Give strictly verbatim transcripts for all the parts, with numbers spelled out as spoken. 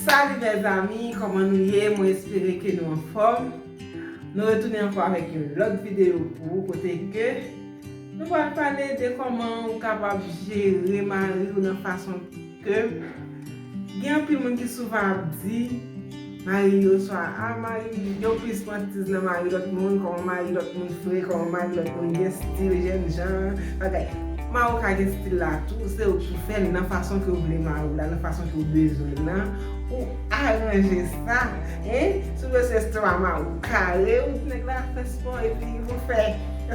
Salut mezanmi, kòman nou ye? Mwen espere ke nou anfòm. Nou retounen ankò avèk yon lòt videyo pou ou, kote ke nou pral pale de kòman ou kapab jere mari w nan fason ke gen anpil moun ki souvan ap di mari yo swa a mari yo plis pran tiz nan mari lòt moun, kòman mari lòt moun fre, kòman mari lòt moun gen stil, jènjan, bagay. Mari w ka gen stil la tou, se ou ki fè l nan fason ke w vle mari w la, nan fason ke w bezwen l lan, ou aranje sa, en? Si w bezwen estoma mari w kare, ou di nèg la fè spò epi ou fè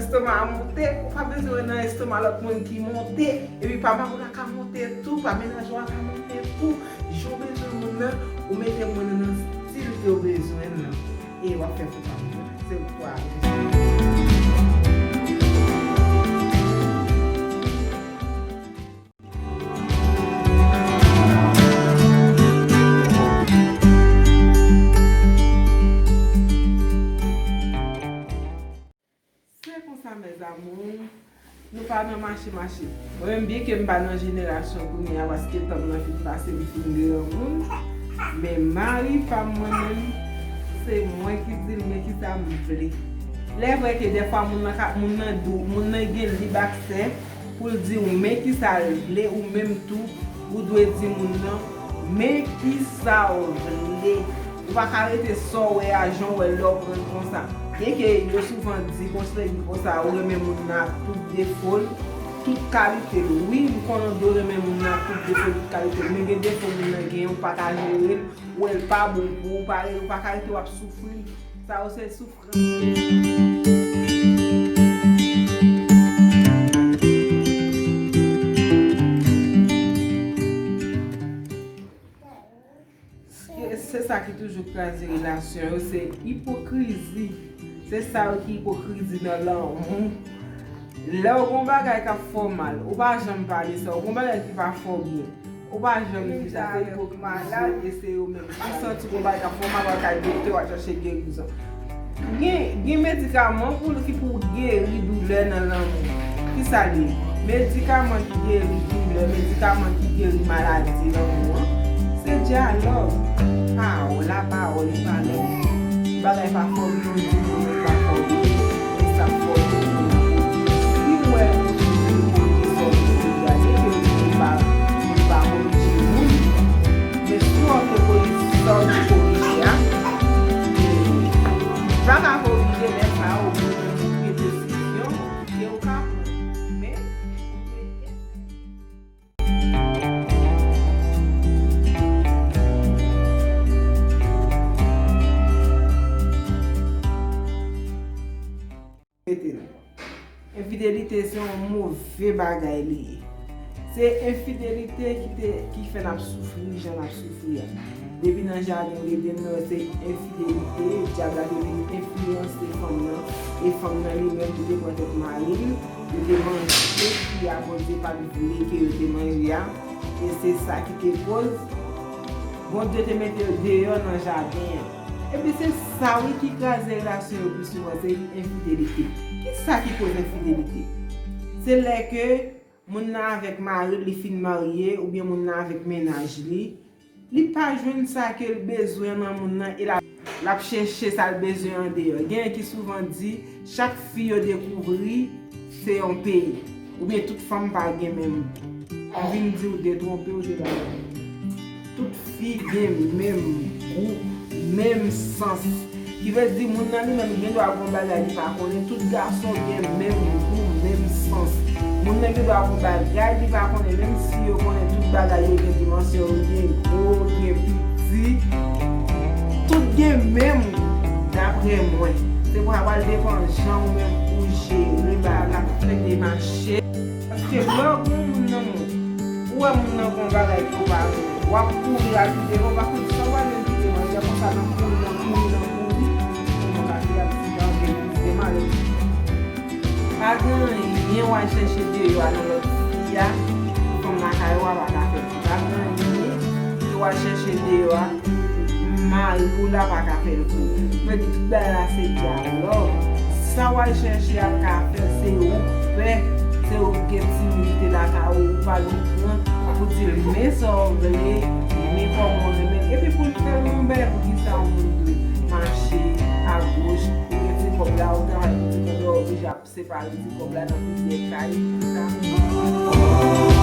estoma a monte, ou pa bezwen nan estoma lòt moun ki monte, epi pa mari w la ka monte tou, pa mennaj ou a ka monte tou. Jan w bezwen moun nan, ou mete moun nan nan stil ke w bezwen l lan. E w ap fè pou pa moun nan. Se ou k pou aranje sa. Se konsa, mes amours, nou pa nan mache mache. Mwen menm, byenke m pa nan jenerasyon kounye a, paske tan m nan fin pase, m fin granmoun, men mari pa m mwen menm, se mwen ki di l men kisa m vle. Lè vre ke dèfwa moun nan ka, moun nan dou, moun nan gen lib aksè pou l di w men kisa l vle, ou menm tou, ou dwe di moun nan men kisa w vle. Ou pa ka rete sa w wè a, jan w wè l, lè w pran l konsa. Byenke yo souvan di, konseye di konsa, ou renmen moun nan ak tout defo l, tout kalite l. Wi, m konnen w dwe renmen moun nan ak tout defo l, tout kalite l, men gen defo moun nan genyen, ou pa ka jere l, ou wè l pa bon pou ou, ou pa, ou pa ka rete w ap soufri. Sa yo se soufrans. Se, se sa ki toujou kraze relasyon yo, se ipokrizi. Se sa yo ki ipokrizi nan lanmou. Lè w gen yon bagay k ap fè w mal, ou pa janm pale sa, w gen yon bagay ki pa fè w byen, ou pa janm di sa, se ipokrizi yo, e se yo menm ki santi w gen yon bagay k ap fè w mal, w al kay doktè, w al chèche gerizon. Gen, gen medikaman pou, ki pou geri doulè nan lanmou. Kisa l ye? Medikaman ki geri doulè, medikaman ki geri maladi lanmou an, se dyalòg. Pawòl, lapawòl, li pale. Bagay pa fè w byen, ou di moun nan pa fè w byen, men sa fè w byen. Si w wè ou di moun nan sa w te gade, ke ou di pa, ou pa korije moun, men si w ap korije sa w te korije a, e, pa ka korije lè sa a, ou pran desizyon ke ou ka pran. Men, mete l. Enfidelite se yon move bagay li ye. Se enfidelite ki te, ki fè n ap soufri jan n ap soufri a. Depi nan jaden Eden nan, se enfidelite, dyab la te vin enfliyanse fanm nan, e fanm nan li menm li te pran tèt mari l, li te manje fi a Bondye pa t vle ke yo te manje a, e se sa ki te koz Bondye te mete l deyò nan jaden an. Epi se sa wi ki kraze relasyon yo pi souvan, se enfidelite. Kisa ki koz enfidelite? Se lè ke moun nan avèk mari l, li fin marye, oubyen moun nan avèk mennaj li, li pa jwenn sa ke l bezwen nan moun nan, e l ap, l ap chèche sa l bezwen andeyò. Genyen ki souvan di, chak fi yo dekouvri, se yon peyi. Oubyen tout fanm pa gen menm gou. M vin di w detwonpe w, se pa vre. Tout fi gen menm gou, menm sans. Ki vle di moun nan li menm gen dwa gen yon bagay li pa konnen. Tout gason gen menm gou, menm sans. Moun nan gen dwa gen yon bagay li pa konnen, menm si yo konnen tout bagay yo gen dimansyon, yo gen gwo, yo gen piti. Tout gen menm gou, daprè mwen. Se pou sa pral depann jan ou menm ou jere bagay la, fè demache. Paske lè w gen yon moun nan men w, ou wè moun nan gen yon bagay ke w pa renmen, w ap kouri al pi devan, w pa konn sa w al menm pi devan, se konsa nan kouri, nan kouri, nan kouri, kòman ka fè ap di jan gen plis de malè. Pa gen anyen w al chèche deyò a nan lòt fi a, fanm lakay ou a pa ka fè l. Pa gen anyen ke w al chèche deyò a, mari w la pa ka fè l pou ou. Mwen di tout bagay la se dyalòg. Sa w al chèche a ka fè, se ou k fè, se ou k gen timidite lakay ou, ou pa gen kran pou di l men sa w vle, men kòman w renmen l. Epi pou Yon moun dwe mache agoch, ou gen ti kòb la, ou travay pou ti kòb la, ou oblije ap separe ti kòb la nan plizyè kay, konsa.